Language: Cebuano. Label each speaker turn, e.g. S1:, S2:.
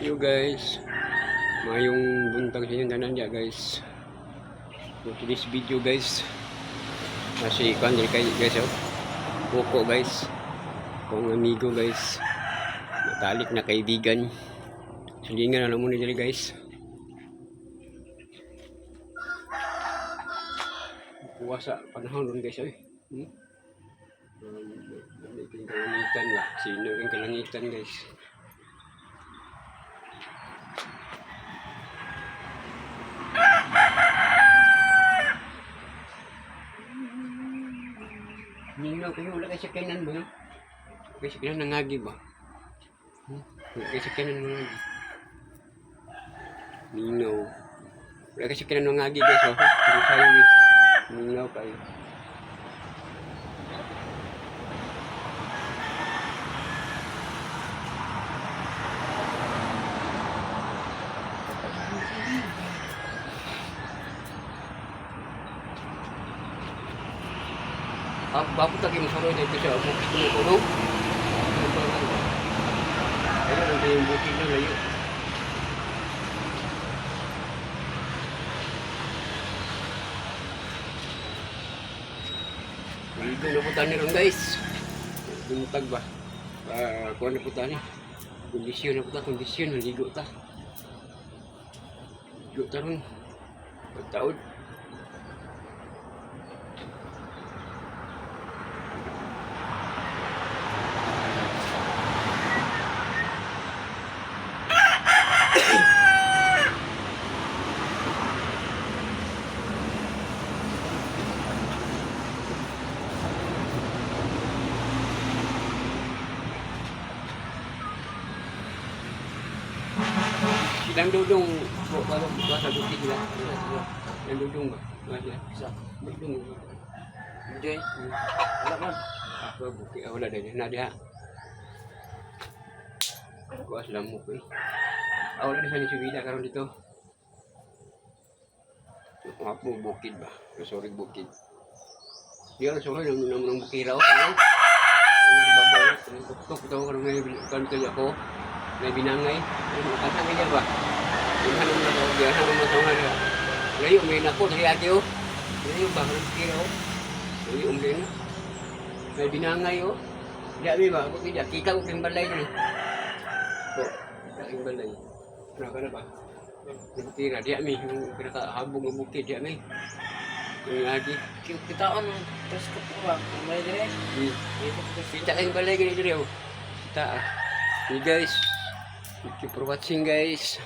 S1: Yo guys, mayong buntag sa inyong tanan diya, guys. For today's video, guys, nasi kuan diri kay guys, oh. Buko, guys. Kong amigo, guys. Matalik na kaibigan. Silingan na mo ni diri, guys. Kuha sa panahon ron, guys, oy. Kang kalangitan ba? Sino kang kalangitan, guys? Nino kayo, wala kayo sakyanan ba, no? Kayo sakyanan nangagi ba? Hmm? Wala kayo sakyanan nangagi. Nino. Wala kayo sakyanan nangagi, guys, oh. Hindi sayo eh. Nino kayo. Ah, bakit tayo masuro dito sa bukid mo ko, no? Ayun, ang yung bukid na layo. Ligo na po tayo ron, guys. Buntag ba? Ah, kuha na po tayo. Kondisyon na po tayo, kondisyon. Ligo ta. Ligo ta ron. Pagtaod. Silang dudong, po, bago ba sa bukid nila? Silang dudong ba? Ba sila?
S2: Isa.
S1: Dudong.
S2: Enjoy. Wala man.
S1: Ako, bukid. Ah, wala din. Na diha. Kuha sila mo ko eh. Ah, wala din sa nisubida karon dito. Ako, bukid ba? Sorry, bukid. Di ako sorry, naman naman ang bukira ako. Ano? Ang babaw, ang tuktok ito, karon may kanto ako. May binangay. Ano, makasangay niya ba? Diyan naman ako, diyan naman sa mga. Layo, may nako, sa ate oh. Layo ba, karon bukira oh. Layo, may na. May binangay oh. Diya, may ba? Ako, diya. Kita ko kang balay niya. Po, kita kang balay. Ano ka na ba? Yung bukira, diya may. Yung pinakahabog ng bukid, diya may. Yung lagi.
S2: Kitaan mo. Tapos kapura. May dire. Dito ko
S1: Kita kayong balay ganito rin, oh. Kita ah. Hey guys. Thank you for watching, guys.